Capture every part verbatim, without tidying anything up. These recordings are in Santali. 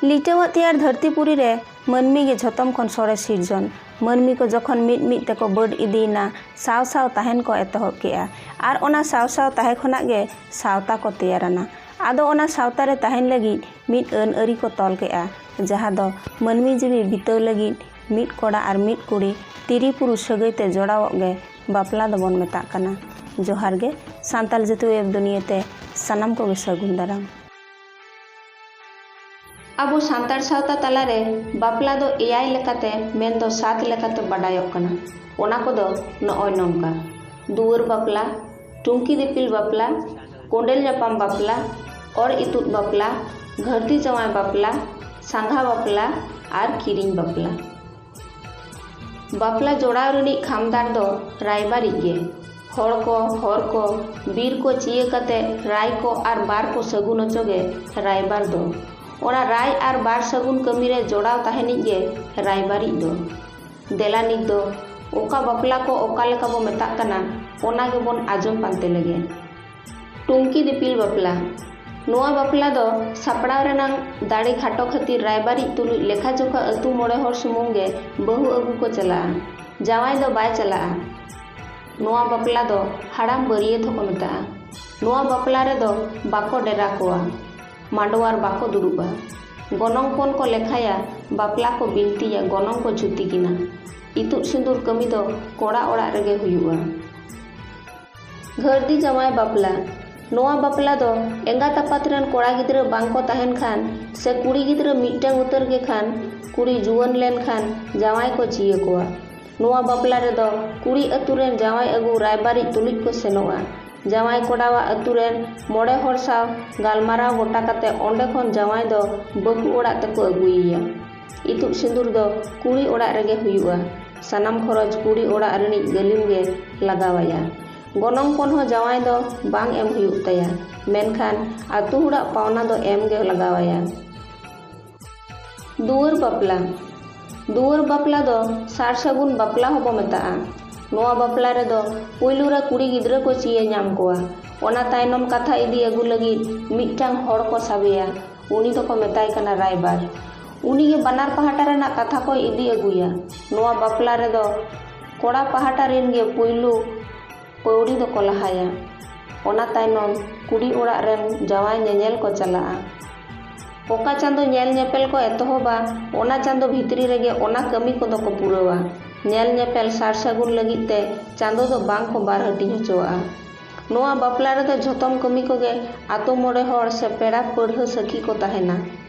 ᱞᱤᱴᱟᱹᱣᱟᱜ ᱛᱮᱭᱟᱨ ᱫᱷᱟᱹᱨᱛᱤ ᱯᱩᱨᱤ ᱨᱮ ᱢᱟᱹᱱᱢᱤ ᱜᱮ ᱡᱷᱚᱛᱚᱢ ᱠᱷᱚᱱ ᱥᱚᱨᱮᱥ ᱥᱤᱨᱡᱚᱱ᱾ ᱢᱟᱹᱱᱢᱤ ᱠᱚ ᱡᱚᱠᱷᱚᱱ ᱢᱤᱫ ᱢᱤᱫ ᱛᱮᱠᱚ ᱵᱟᱹᱰ ᱤᱫᱤᱭᱮᱱᱟ, ᱥᱟᱶ ᱥᱟᱶ ᱛᱟᱦᱮᱱ ᱠᱚ ᱮᱛᱚᱦᱚᱵ ᱠᱮᱜᱼᱟ᱾ ᱟᱨ ᱚᱱᱟ ᱥᱟᱶ ᱥᱟᱶ ᱛᱟᱦᱮᱸ ᱠᱷᱚᱱᱟᱜ ᱜᱮ ᱥᱟᱶᱛᱟ ᱠᱚ ᱛᱮᱭᱟᱨᱟᱱᱟ᱾ ᱟᱫᱚ ᱚᱱᱟ ᱥᱟᱶᱛᱟ ᱨᱮ ᱛᱟᱦᱮᱱ ᱞᱟᱹᱜᱤᱫ ᱢᱤᱫ ᱟᱹᱱ ᱟᱹᱨᱤ ᱠᱚ ᱛᱚᱞ ᱠᱮᱜᱼᱟ, ᱡᱟᱦᱟᱸ ᱫᱚ ᱢᱟᱹᱱᱢᱤ ᱡᱤᱣᱤ ᱵᱤᱛᱟᱹᱣ ᱞᱟᱹᱜᱤᱫ ᱢᱤᱫ ᱠᱚᱲᱟ ᱟᱨ ᱢᱤᱫ ᱠᱩᱲᱤ, ᱛᱤᱨᱤ ᱯᱩᱨᱩᱥ ᱥᱟᱹᱜᱟᱹᱭ ᱛᱮ ᱡᱚᱲᱟᱣᱚᱜ ᱜᱮ ᱵᱟᱯᱞᱟ ᱫᱚᱵᱚᱱ ᱢᱮᱛᱟᱜ ᱠᱟᱱᱟ᱾ ᱡᱚᱦᱟᱨ ᱜᱮ ᱥᱟᱱᱛᱟᱲ ᱡᱟᱹᱛᱤ ᱣᱮᱵ ᱫᱩᱱᱤᱭᱟᱹ ᱛᱮ ᱥᱟᱱᱟᱢ ᱠᱚᱜᱮ ᱥᱟᱹᱜᱩᱱ ᱫᱟᱨᱟᱢ᱾ ᱟᱵᱚ ᱥᱟᱱᱛᱟᱲ ᱥᱟᱶᱛᱟ ᱛᱟᱞᱟᱨᱮ ᱵᱟᱯᱞᱟ ᱫᱚ ᱮᱭᱟᱭ ᱞᱮᱠᱟᱛᱮ, ᱢᱮᱱᱫᱚ ᱥᱟᱛ ᱞᱮᱠᱟᱛᱮ ᱵᱟᱰᱟᱭᱚᱜ ᱠᱟᱱᱟ᱾ ᱚᱱᱟ ᱠᱚᱫᱚ ᱱᱚᱜᱼᱚᱭ ᱱᱚᱝᱠᱟ: ᱫᱩᱣᱟᱹᱨ ᱵᱟᱯᱞᱟ, ᱴᱩᱝᱠᱤ ᱫᱤᱯᱤᱞ ᱵᱟᱯᱞᱟ, ᱠᱚᱸᱰᱮᱞ ᱧᱟᱯᱟᱢ ᱵᱟᱯᱞᱟ, ᱚᱨ ᱤᱛᱩᱫ ᱵᱟᱯᱞᱟ, ᱜᱷᱟᱹᱨᱫᱤ ᱡᱟᱶᱟᱭ ᱵᱟᱯᱞᱟ, ᱥᱟᱸᱜᱷᱟ ᱵᱟᱯᱞᱟ ᱟᱨ ᱠᱤᱨᱤᱧ ᱵᱟᱯᱞᱟ᱾ ᱵᱟᱯᱞᱟ ᱡᱚᱲᱟᱣ ᱨᱤᱱᱤᱡ ᱠᱷᱟᱢᱫᱟᱨ ᱫᱚ ᱨᱟᱭᱵᱟᱨᱤᱡ ᱜᱮ᱾ ᱦᱚᱲ ᱠᱚ, ᱦᱚᱨ ᱠᱚ, ᱵᱤᱨ ᱠᱚ ᱪᱤᱭᱟᱹ ᱠᱟᱛᱮ ᱨᱟᱭ ᱠᱚ ᱟᱨ ᱵᱟᱨ ᱠᱚ ᱥᱟᱹᱜᱩᱱ ᱚᱪᱚ ᱜᱮ ᱨᱟᱭᱵᱟᱨ ᱫᱚ᱾ ᱚᱱᱟ ᱨᱟᱭ ᱟᱨ ᱵᱟᱨ ᱥᱟᱹᱜᱩᱱ ᱠᱟᱹᱢᱤ ᱨᱮ ᱡᱚᱲᱟᱣ ᱛᱟᱦᱮᱱᱤᱡ ᱜᱮ ᱨᱟᱭᱵᱟᱨᱤᱡ ᱫᱚ᱾ ᱫᱮᱞᱟ ᱱᱤᱛ ᱫᱚ ᱚᱠᱟ ᱵᱟᱯᱞᱟ ᱠᱚ ᱚᱠᱟ ᱞᱮᱠᱟ ᱵᱚ ᱢᱮᱛᱟᱜ ᱠᱟᱱᱟ, ᱚᱱᱟ ᱜᱮᱵᱚᱱ ᱟᱸᱡᱚᱢ ᱯᱟᱱᱛᱮ ᱞᱮᱜᱮ᱾ ᱴᱩᱝᱠᱤ ᱫᱤᱯᱤᱞ ᱵᱟᱯᱞᱟ᱾ ᱱᱚᱣᱟ ᱵᱟᱯᱞᱟ ᱫᱚ ᱥᱟᱯᱲᱟᱣ ᱨᱮᱱᱟᱝ ᱫᱟᱲᱮ ᱠᱷᱟᱴᱚ ᱠᱷᱟᱹᱛᱤᱨ ᱨᱟᱭᱵᱟᱨᱤᱡ ᱛᱩᱞᱩᱡ ᱞᱮᱠᱷᱟ ᱡᱚᱠᱷᱟ ᱟᱹᱛᱩ ᱢᱚᱬᱮ ᱦᱚᱲ ᱥᱩᱢᱩᱝ ᱜᱮ ᱵᱟᱹᱦᱩ ᱟᱹᱜᱩ ᱠᱚ ᱪᱟᱞᱟᱜᱼᱟ, ᱡᱟᱶᱟᱭ ᱫᱚ ᱵᱟᱭ ᱪᱟᱞᱟᱜᱼᱟ᱾ ᱱᱚᱣᱟ ᱵᱟᱯᱞᱟ ᱫᱚ ᱦᱟᱲᱟᱢ ᱵᱟᱹᱨᱭᱟᱹᱛ ᱦᱚᱸᱠᱚ ᱢᱮᱛᱟᱜᱼᱟ᱾ ᱱᱚᱣᱟ ᱵᱟᱯᱞᱟ ᱨᱮᱫᱚ ᱵᱟᱠᱚ ᱰᱮᱨᱟ ᱠᱚᱣᱟ, ᱢᱟᱰᱣᱟᱨ ᱵᱟᱠᱚ ᱫᱩᱲᱩᱵᱼᱟ᱾ ᱜᱚᱱᱚᱝ ᱯᱚᱱ ᱠᱚ ᱞᱮᱠᱷᱟᱭᱟ, ᱵᱟᱯᱞᱟ ᱠᱚ ᱵᱤᱱᱛᱤᱭᱟ, ᱜᱚᱱᱚᱝ ᱠᱚ ᱡᱷᱩᱛᱤ ᱠᱤᱱᱟ᱾ ᱤᱛᱩᱫ ᱥᱤᱸᱫᱩᱨ ᱠᱟᱹᱢᱤ ᱫᱚ ᱠᱚᱲᱟ ᱚᱲᱟᱜ ᱨᱮᱜᱮ ᱦᱩᱭᱩᱜᱼᱟ᱾ ᱜᱷᱟᱹᱨᱫᱤ ᱡᱟᱶᱟᱭ ᱵᱟᱯᱞᱟ᱾ ᱱᱚᱣᱟ ᱵᱟᱯᱞᱟ ᱫᱚ ᱮᱸᱜᱟᱛ ᱟᱯᱟᱛ ᱨᱮᱱ ᱠᱚᱲᱟ ᱜᱤᱫᱽᱨᱟᱹ ᱵᱟᱝ ᱠᱚ ᱛᱟᱦᱮᱱ ᱠᱷᱟᱱ ᱥᱮ ᱠᱩᱲᱤ ᱜᱤᱫᱽᱨᱟᱹ ᱢᱤᱫᱴᱟᱝ ᱩᱛᱟᱹᱨ ᱜᱮ ᱠᱷᱟᱱ, ᱠᱩᱲᱤ ᱡᱩᱣᱟᱹᱱ ᱞᱮᱱ ᱠᱷᱟᱱ ᱡᱟᱶᱟᱭ ᱠᱚ ᱪᱤᱭᱟᱹ ᱠᱚᱣᱟ᱾ ᱱᱚᱣᱟ ᱵᱟᱯᱞᱟ ᱨᱮᱫᱚ ᱠᱩᱲᱤ ᱟᱹᱛᱩ ᱨᱮᱱ ᱡᱟᱶᱟᱭ ᱟᱹᱜᱩ ᱨᱟᱭᱵᱟᱨᱤᱡ ᱛᱩᱞᱩᱡ ᱠᱚ ᱥᱮᱱᱚᱜᱼᱟ᱾ ᱡᱟᱶᱟᱭ ᱠᱚᱲᱟᱣᱟᱜ ᱟᱹᱛᱩ ᱨᱮᱱ ᱢᱚᱬᱮ ᱦᱚᱲ ᱥᱟᱶ ᱜᱟᱞᱢᱟᱨᱟᱣ ᱜᱚᱴᱟ ᱠᱟᱛᱮ ᱚᱸᱰᱮ ᱠᱷᱚᱱ ᱡᱟᱶᱟᱭ ᱫᱚ ᱵᱟᱹᱦᱩ ᱚᱲᱟᱜ ᱛᱮᱠᱚ ᱟᱹᱜᱩᱭᱮᱭᱟ᱾ ᱤᱛᱩᱫ ᱥᱤᱸᱫᱩᱨ ᱫᱚ ᱠᱩᱲᱤ ᱚᱲᱟᱜ ᱨᱮᱜᱮ ᱦᱩᱭᱩᱜᱼᱟ᱾ ᱥᱟᱱᱟᱢ ᱠᱷᱚᱨᱚᱪ ᱠᱩᱲᱤ ᱚᱲᱟᱜ ᱨᱤᱱᱤᱡ ᱜᱟᱹᱞᱤᱢ ᱜᱮ ᱞᱟᱜᱟᱣᱟᱭᱟ᱾ ᱜᱚᱱᱚᱝ ᱯᱚᱱ ᱦᱚᱸ ᱡᱟᱶᱟᱭ ᱫᱚ ᱵᱟᱝ ᱮᱢ ᱦᱩᱭᱩᱜ ᱛᱟᱭᱟ, ᱢᱮᱱᱠᱷᱟᱱ ᱟᱹᱛᱩ ᱦᱚᱲᱟᱜ ᱯᱟᱣᱱᱟ ᱫᱚ ᱮᱢ ᱜᱮ ᱞᱟᱜᱟᱣᱟᱭᱟ᱾ ᱫᱩᱣᱟᱹᱨ ᱵᱟᱯᱞᱟ᱾ ᱫᱩᱣᱟᱹᱨ ᱵᱟᱯᱞᱟ ᱫᱚ ᱥᱟᱨ ᱥᱟᱹᱜᱩᱱ ᱵᱟᱯᱞᱟ ᱦᱚᱸᱵᱚ ᱢᱮᱛᱟᱜᱼᱟ᱾ ᱱᱚᱣᱟ ᱵᱟᱯᱞᱟ ᱨᱮᱫᱚ ᱯᱩᱭᱞᱩ ᱨᱮ ᱠᱩᱲᱤ ᱜᱤᱫᱽᱨᱟᱹ ᱠᱚ ᱪᱤᱭᱟᱹ ᱧᱟᱢ ᱠᱚᱣᱟ᱾ ᱚᱱᱟ ᱛᱟᱭᱱᱚᱢ ᱠᱟᱛᱷᱟ ᱤᱫᱤ ᱟᱹᱜᱩ ᱞᱟᱹᱜᱤᱫ ᱢᱤᱫᱴᱟᱝ ᱦᱚᱲ ᱠᱚ ᱥᱟᱵᱮᱭᱟ᱾ ᱩᱱᱤ ᱫᱚᱠᱚ ᱢᱮᱛᱟᱭ ᱠᱟᱱᱟ ᱨᱟᱭᱵᱟᱨ᱾ ᱩᱱᱤ ᱜᱮ ᱵᱟᱱᱟᱨ ᱯᱟᱦᱴᱟ ᱨᱮᱱᱟᱜ ᱠᱟᱛᱷᱟ ᱠᱚᱭ ᱤᱫᱤ ᱟᱹᱜᱩᱭᱟ᱾ ᱱᱚᱣᱟ ᱵᱟᱯᱞᱟ ᱨᱮᱫᱚ ᱠᱚᱲᱟ ᱯᱟᱦᱴᱟ ᱨᱮᱱ ᱜᱮ ᱯᱩᱭᱞᱩ ᱯᱟᱹᱣᱲᱤ ᱫᱚᱠᱚ ᱞᱟᱦᱟᱭᱟ᱾ ᱚᱱᱟ ᱛᱟᱭᱱᱚᱢ ᱠᱩᱲᱤ ᱚᱲᱟᱜ ᱨᱮᱱ ᱡᱟᱶᱟᱭ ᱧᱮᱧᱮᱞ ᱠᱚ ᱪᱟᱞᱟᱜᱼᱟ᱾ ᱚᱠᱟ ᱪᱟᱸᱫᱚ ᱧᱮᱞ ᱧᱮᱯᱮᱞ ᱠᱚ ᱮᱛᱚᱦᱚᱵᱟ, ᱚᱱᱟ ᱪᱟᱸᱫᱚ ᱵᱷᱤᱛᱨᱤ ᱨᱮᱜᱮ ᱚᱱᱟ ᱠᱟᱹᱢᱤ ᱠᱚᱫᱚ ᱠᱚ ᱯᱩᱨᱟᱹᱣᱟ᱾ ᱧᱮᱞ ᱧᱮᱯᱮᱞ ᱥᱟᱨ ᱥᱟᱹᱜᱩᱱ ᱞᱟᱹᱜᱤᱫ ᱛᱮ ᱪᱟᱸᱫᱚ ᱫᱚ ᱵᱟᱝ ᱠᱚ ᱵᱟᱨ ᱦᱟᱹᱴᱤᱧ ᱦᱚᱪᱚᱣᱟᱜᱼᱟ᱾ ᱱᱚᱣᱟ ᱵᱟᱯᱞᱟ ᱨᱮᱫᱚ ᱡᱷᱚᱛᱚᱢ ᱠᱟᱹᱢᱤ ᱠᱚᱜᱮ ᱟᱛᱳ ᱢᱚᱬᱮ ᱦᱚᱲ ᱥᱮ ᱯᱮᱲᱟ ᱯᱟᱹᱲᱦᱟᱹ ᱥᱟᱹᱠᱷᱤ ᱠᱚ ᱛᱟᱦᱮᱱᱟ᱾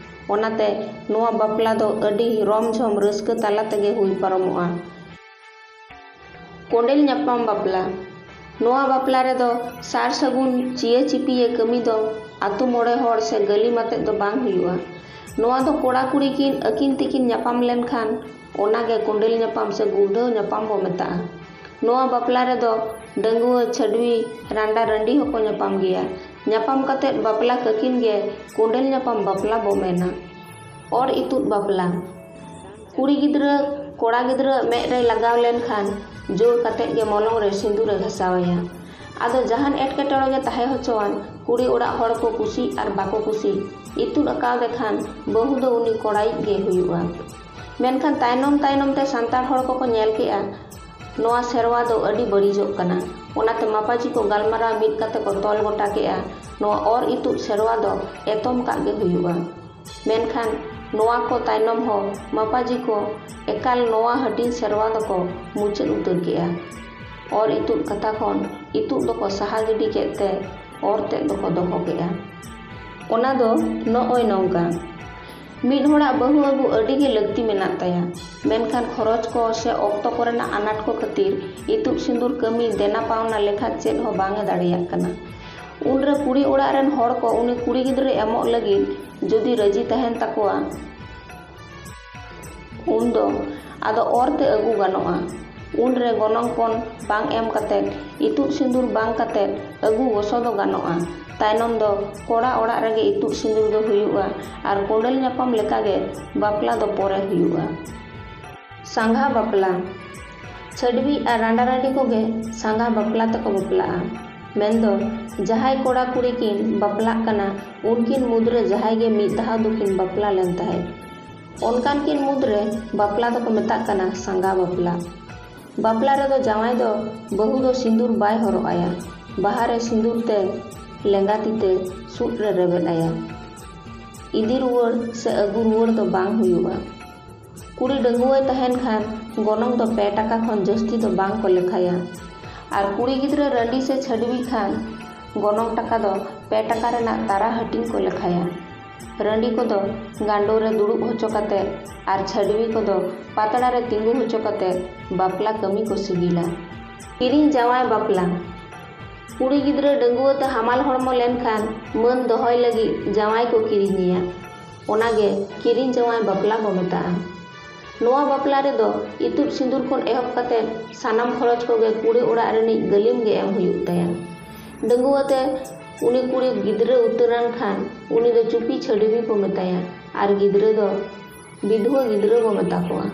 ᱚᱱᱟᱛᱮ ᱱᱚᱣᱟ ᱵᱟᱯᱞᱟ ᱫᱚ ᱟᱹᱰᱤ ᱨᱚᱢ ᱡᱷᱚᱢ ᱨᱟᱹᱥᱠᱟᱹ ᱛᱟᱞᱟ ᱛᱮᱜᱮ ᱦᱩᱭ ᱯᱟᱨᱚᱢᱚᱜᱼᱟ᱾ ᱠᱚᱸᱰᱮᱞ ᱧᱟᱯᱟᱢ ᱵᱟᱯᱞᱟ᱾ ᱱᱚᱣᱟ ᱵᱟᱯᱞᱟ ᱨᱮᱫᱚ ᱥᱟᱨ ᱥᱟᱹᱜᱩᱱ ᱪᱤᱭᱟᱹ ᱪᱤᱯᱤᱭᱟᱹ ᱠᱟᱹᱢᱤ ᱫᱚ ᱟᱛᱳ ᱢᱚᱬᱮ ᱦᱚᱲ ᱥᱮ ᱜᱟᱹᱞᱤᱢ ᱟᱛᱮᱫ ᱫᱚ ᱵᱟᱝ ᱦᱩᱭᱩᱜᱼᱟ᱾ ᱱᱚᱣᱟ ᱫᱚ ᱠᱚᱲᱟ ᱠᱩᱲᱤ ᱠᱤᱱ ᱟᱹᱠᱤᱱ ᱛᱮᱠᱤᱱ ᱧᱟᱯᱟᱢ ᱞᱮᱱᱠᱷᱟᱱ ᱚᱱᱟ ᱜᱮ ᱠᱚᱸᱰᱮᱞ ᱧᱟᱯᱟᱢ ᱥᱮ ᱜᱩᱲᱫᱷᱟᱹᱣ ᱧᱟᱯᱟᱢ ᱵᱚ ᱢᱮᱛᱟᱜᱼᱟ᱾ ᱱᱚᱣᱟ ᱵᱟᱯᱞᱟ ᱨᱮᱫᱚ ᱰᱟᱺᱜᱩᱣᱟᱹ, ᱪᱷᱟᱹᱰᱣᱤ, ᱨᱟᱸᱰᱟ ᱨᱟᱺᱰᱤ ᱦᱚᱸᱠᱚ ᱧᱟᱯᱟᱢ ᱜᱮᱭᱟ᱾ ᱧᱟᱯᱟᱢ ᱠᱟᱛᱮᱫ ᱵᱟᱯᱞᱟ ᱠᱟᱹᱠᱤᱱ ᱜᱮ ᱠᱚᱸᱰᱮᱞ ᱧᱟᱯᱟᱢ ᱵᱟᱯᱞᱟ ᱵᱚ ᱢᱮᱱᱟ᱾ ᱚᱨ ᱤᱛᱩᱫ ᱵᱟᱯᱞᱟ᱾ ᱠᱩᱲᱤ ᱜᱤᱫᱽᱨᱟᱹ ᱠᱚᱲᱟ ᱜᱤᱫᱽᱨᱟᱹ ᱢᱮᱫ ᱨᱮᱭ ᱞᱟᱜᱟᱣ ᱞᱮᱱᱠᱷᱟᱱ ᱡᱳᱨ ᱠᱟᱛᱮᱫ ᱜᱮ ᱢᱚᱞᱚᱝ ᱨᱮ ᱥᱤᱸᱫᱩᱨᱮ ᱜᱷᱟᱥᱟᱣ ᱟᱭᱟ᱾ ᱟᱫᱚ ᱡᱟᱦᱟᱱ ᱮᱴᱠᱮᱴᱚᱬᱮ ᱜᱮ ᱛᱟᱦᱮᱸ ᱦᱚᱪᱚᱣᱟᱱ, ᱠᱩᱲᱤ ᱚᱲᱟᱜ ᱦᱚᱲ ᱠᱚ ᱠᱩᱥᱤ ᱟᱨ ᱵᱟᱠᱚ ᱠᱩᱥᱤ, ᱤᱛᱩᱫ ᱟᱠᱟᱣᱫᱮ ᱠᱷᱟᱱ ᱵᱟᱹᱦᱩ ᱫᱚ ᱩᱱᱤ ᱠᱚᱲᱟᱭᱤᱡ ᱜᱮ ᱦᱩᱭᱩᱜᱼᱟ᱾ ᱢᱮᱱᱠᱷᱟᱱ ᱛᱟᱭᱱᱚᱢ ᱛᱟᱭᱱᱚᱢ ᱛᱮ ᱥᱟᱱᱛᱟᱲ ᱦᱚᱲ ᱠᱚᱠᱚ ᱧᱮᱞ ᱠᱮᱜᱼᱟ, ᱱᱚᱣᱟ ᱥᱮᱨᱣᱟ ᱫᱚ ᱟᱹᱰᱤ ᱵᱟᱹᱲᱤᱡᱚᱜ ᱠᱟᱱᱟ᱾ ᱚᱱᱟᱛᱮ ᱢᱟᱯᱟᱡᱤ ᱠᱚ ᱜᱟᱞᱢᱟᱨᱟᱣ ᱢᱤᱫ ᱠᱟᱛᱮ ᱠᱚ ᱛᱚᱞ ᱜᱚᱴᱟ ᱠᱮᱜᱼᱟ, ᱱᱚᱣᱟ ᱚᱨ ᱤᱛᱩᱫ ᱥᱮᱨᱣᱟ ᱫᱚ ᱮᱛᱚᱢ ᱠᱟᱜ ᱜᱮ ᱦᱩᱭᱩᱜᱼᱟ᱾ ᱢᱮᱱᱠᱷᱟᱱ ᱱᱚᱣᱟ ᱠᱚ ᱛᱟᱭᱱᱚᱢ ᱦᱚᱸ ᱢᱟᱯᱟᱡᱤ ᱠᱚ ᱮᱠᱟᱞ ᱱᱚᱣᱟ ᱦᱟᱹᱴᱤᱧ ᱥᱮᱨᱣᱟ ᱫᱚᱠᱚ ᱢᱩᱪᱟᱹᱫ ᱩᱛᱟᱹᱨ ᱠᱮᱜᱼᱟ᱾ ᱚᱨ ᱤᱛᱩᱫ ᱠᱟᱛᱷᱟ ᱠᱷᱚᱱ ᱤᱛᱩᱫ ᱫᱚᱠᱚ ᱥᱟᱦᱟ ᱜᱤᱰᱤ ᱠᱮᱫ ᱛᱮ ᱚᱨ ᱛᱮᱫ ᱫᱚᱠᱚ ᱫᱚᱦᱚ ᱠᱮᱜᱼᱟ᱾ ᱚᱱᱟ ᱫᱚ ᱱᱚᱜᱼᱚᱭ ᱱᱚᱝᱠᱟ᱾ ᱢᱤᱫ ᱦᱚᱲᱟᱜ ᱵᱟᱹᱦᱩ ᱟᱹᱜᱩ ᱟᱹᱰᱤ ᱜᱮ ᱞᱟᱹᱠᱛᱤ ᱢᱮᱱᱟᱜ ᱛᱟᱭᱟ, ᱢᱮᱱᱠᱷᱟᱱ ᱠᱷᱚᱨᱚᱪ ᱠᱚ ᱥᱮ ᱚᱠᱛᱚ ᱠᱚᱨᱮᱱᱟᱜ ᱟᱱᱟᱴ ᱠᱚ ᱠᱷᱟᱹᱛᱤᱨ ᱤᱛᱩᱫ ᱥᱤᱸᱫᱩᱨ ᱠᱟᱹᱢᱤ ᱫᱮᱱᱟ ᱯᱟᱣᱱᱟ ᱞᱮᱠᱷᱟ ᱪᱮᱫ ᱦᱚᱸ ᱵᱟᱝ ᱮ ᱫᱟᱲᱮᱭᱟᱜ ᱠᱟᱱᱟ᱾ ᱩᱱᱨᱮ ᱠᱩᱲᱤ ᱚᱲᱟᱜ ᱨᱮᱱ ᱦᱚᱲ ᱠᱚ ᱩᱱᱤ ᱠᱩᱲᱤ ᱜᱤᱫᱽᱨᱟᱹ ᱮᱢᱚᱜ ᱞᱟᱹᱜᱤᱫ ᱡᱩᱫᱤ ᱨᱟᱹᱡᱤ ᱛᱟᱦᱮᱱ ᱛᱟᱠᱚᱣᱟ, ᱩᱱᱫᱚ ᱟᱫᱚ ᱚᱨ ᱛᱮ ᱟᱹᱜᱩ ᱜᱟᱱᱚᱜᱼᱟ᱾ ᱩᱱᱨᱮ ᱜᱚᱱᱚᱝ ᱯᱚᱱ ᱵᱟᱝ ᱮᱢ ᱠᱟᱛᱮᱫ, ᱤᱛᱩᱫ ᱥᱤᱸᱫᱩᱨ ᱵᱟᱝ ᱠᱟᱛᱮᱫ ᱟᱹᱜᱩ ᱜᱚᱥᱚ ᱫᱚ ᱜᱟᱱᱚᱜᱼᱟ᱾ ᱛᱟᱭᱱᱚᱢ ᱫᱚ ᱠᱚᱲᱟ ᱚᱲᱟᱜ ᱨᱮᱜᱮ ᱤᱛᱩᱫ ᱥᱤᱸᱫᱩᱨ ᱫᱚ ᱦᱩᱭᱩᱜᱼᱟ ᱟᱨ ᱠᱚᱸᱰᱮᱞ ᱧᱟᱯᱟᱢ ᱞᱮᱠᱟᱜᱮ ᱵᱟᱯᱞᱟ ᱫᱚ ᱯᱚᱨᱮ ᱦᱩᱭᱩᱜᱼᱟ᱾ ᱥᱟᱸᱜᱷᱟ ᱵᱟᱯᱞᱟ᱾ ᱪᱷᱟᱹᱰᱣᱤ ᱟᱨ ᱨᱟᱸᱰᱟ ᱨᱟᱺᱰᱤ ᱠᱚᱜᱮ ᱥᱟᱸᱜᱷᱟ ᱵᱟᱯᱞᱟ ᱛᱮᱠᱚ ᱵᱟᱯᱞᱟᱜᱼᱟ᱾ ᱢᱮᱱᱫᱚ ᱡᱟᱦᱟᱸᱭ ᱠᱚᱲᱟ ᱠᱩᱲᱤ ᱠᱤᱱ ᱵᱟᱯᱞᱟᱜ ᱠᱟᱱᱟ, ᱩᱱᱠᱤᱱ ᱢᱩᱫᱽᱨᱮ ᱡᱟᱦᱟᱸᱭ ᱜᱮ ᱢᱤᱫ ᱫᱷᱟᱣ ᱫᱚᱠᱤᱱ ᱵᱟᱯᱞᱟ ᱞᱮᱱ ᱛᱟᱦᱮᱸᱫ, ᱚᱱᱠᱟᱱ ᱠᱤᱱ ᱢᱩᱫᱽᱨᱮ ᱵᱟᱯᱞᱟ ᱫᱚᱠᱚ ᱢᱮᱛᱟᱜ ᱠᱟᱱᱟ ᱥᱟᱸᱜᱟ ᱵᱟᱯᱞᱟ᱾ ᱵᱟᱯᱞᱟ ᱨᱮᱫᱚ ᱡᱟᱶᱟᱭ ᱫᱚ ᱵᱟᱹᱦᱩ ᱫᱚ ᱥᱤᱸᱫᱩᱨ ᱵᱟᱭ ᱦᱚᱨᱚᱜ ᱟᱭᱟ, ᱵᱟᱦᱟ ᱨᱮ ᱥᱤᱸᱫᱩᱨ ᱛᱮ ᱞᱮᱸᱜᱟ ᱛᱤ ᱛᱮ ᱥᱩᱫ ᱨᱮ ᱨᱮᱵᱮᱫ ᱟᱭᱟ᱾ ᱤᱫᱤ ᱨᱩᱣᱟᱹᱲ ᱥᱮ ᱟᱹᱜᱩ ᱨᱩᱣᱟᱹᱲ ᱫᱚ ᱵᱟᱝ ᱦᱩᱭᱩᱜᱼᱟ᱾ ᱠᱩᱲᱤ ᱰᱟᱺᱜᱩᱣᱟᱹᱭ ᱛᱟᱦᱮᱱ ᱠᱷᱟᱱ ᱜᱚᱱᱚᱝ ᱫᱚ ᱯᱮ ᱴᱟᱠᱟ ᱠᱷᱚᱱ ᱡᱟᱹᱥᱛᱤ ᱫᱚ ᱵᱟᱝ ᱠᱚ ᱞᱮᱠᱷᱟᱭᱟ᱾ ᱟᱨ ᱠᱩᱲᱤ ᱜᱤᱫᱽᱨᱟᱹ ᱨᱟᱺᱰᱤ ᱥᱮ ᱪᱷᱟᱹᱰᱣᱤ ᱠᱷᱟᱱ ᱜᱚᱱᱚᱝ ᱴᱟᱠᱟ ᱫᱚ ᱯᱮ ᱴᱟᱠᱟ ᱨᱮᱱᱟᱜ ᱛᱟᱨᱟ ᱦᱟᱹᱴᱤᱧ ᱠᱚ ᱞᱮᱠᱷᱟᱭᱟ᱾ ᱨᱟᱺᱰᱤ ᱠᱚᱫᱚ ᱜᱟᱸᱰᱳ ᱨᱮ ᱫᱩᱲᱩᱵ ᱦᱚᱪᱚ ᱠᱟᱛᱮ ᱟᱨ ᱪᱷᱟᱹᱰᱣᱤ ᱠᱚᱫᱚ ᱯᱟᱛᱲᱟ ᱨᱮ ᱛᱤᱸᱜᱩ ᱦᱚᱪᱚ ᱠᱟᱛᱮ ᱵᱟᱯᱞᱟ ᱠᱟᱹᱢᱤ ᱠᱚ ᱥᱤᱜᱤᱞᱟ᱾ ᱠᱤᱨᱤᱧ ᱡᱟᱶᱟᱭ ᱵᱟᱯᱞᱟ᱾ ᱠᱩᱲᱤ ᱜᱤᱫᱽᱨᱟᱹ ᱰᱟᱺᱜᱩᱣᱟᱹ ᱛᱮ ᱦᱟᱢᱟᱞ ᱦᱚᱲᱢᱚ ᱞᱮᱱᱠᱷᱟᱱ ᱢᱟᱹᱱ ᱫᱚᱦᱚᱭ ᱞᱟᱹᱜᱤᱫ ᱡᱟᱶᱟᱭ ᱠᱚ ᱠᱤᱨᱤᱧᱮᱭᱟ᱾ ᱚᱱᱟᱜᱮ ᱠᱤᱨᱤᱧ ᱡᱟᱶᱟᱭ ᱵᱟᱯᱞᱟ ᱠᱚ ᱢᱮᱛᱟᱜᱼᱟ᱾ ᱱᱚᱣᱟ ᱵᱟᱯᱞᱟ ᱨᱮᱫᱚ ᱤᱛᱩᱫ ᱥᱤᱸᱫᱩᱨ ᱠᱷᱚᱱ ᱮᱦᱚᱵ ᱠᱟᱛᱮ ᱥᱟᱱᱟᱢ ᱠᱷᱚᱨᱚᱪ ᱠᱚᱜᱮ ᱠᱩᱲᱤ ᱚᱲᱟᱜ ᱨᱤᱱᱤᱡ ᱜᱟᱹᱞᱤᱢ ᱜᱮ ᱮᱢ ᱦᱩᱭᱩᱜ ᱛᱟᱭᱟ᱾ ᱰᱟᱺᱜᱩᱣᱟᱹ ᱛᱮ ᱩᱱᱤ ᱠᱩᱲᱤ ᱜᱤᱫᱽᱨᱟᱹ ᱩᱛᱟᱹᱨᱟᱱ ᱠᱷᱟᱱ ᱩᱱᱤ ᱫᱚ ᱪᱩᱯᱤ ᱪᱷᱟᱹᱰᱣᱤ ᱠᱚ ᱢᱮᱛᱟᱭᱟ ᱟᱨ ᱜᱤᱫᱽᱨᱟᱹ ᱫᱚ ᱵᱤᱫᱷᱩᱣᱟᱹ ᱜᱤᱫᱽᱨᱟᱹ ᱠᱚ ᱢᱮᱛᱟ ᱠᱚᱣᱟ᱾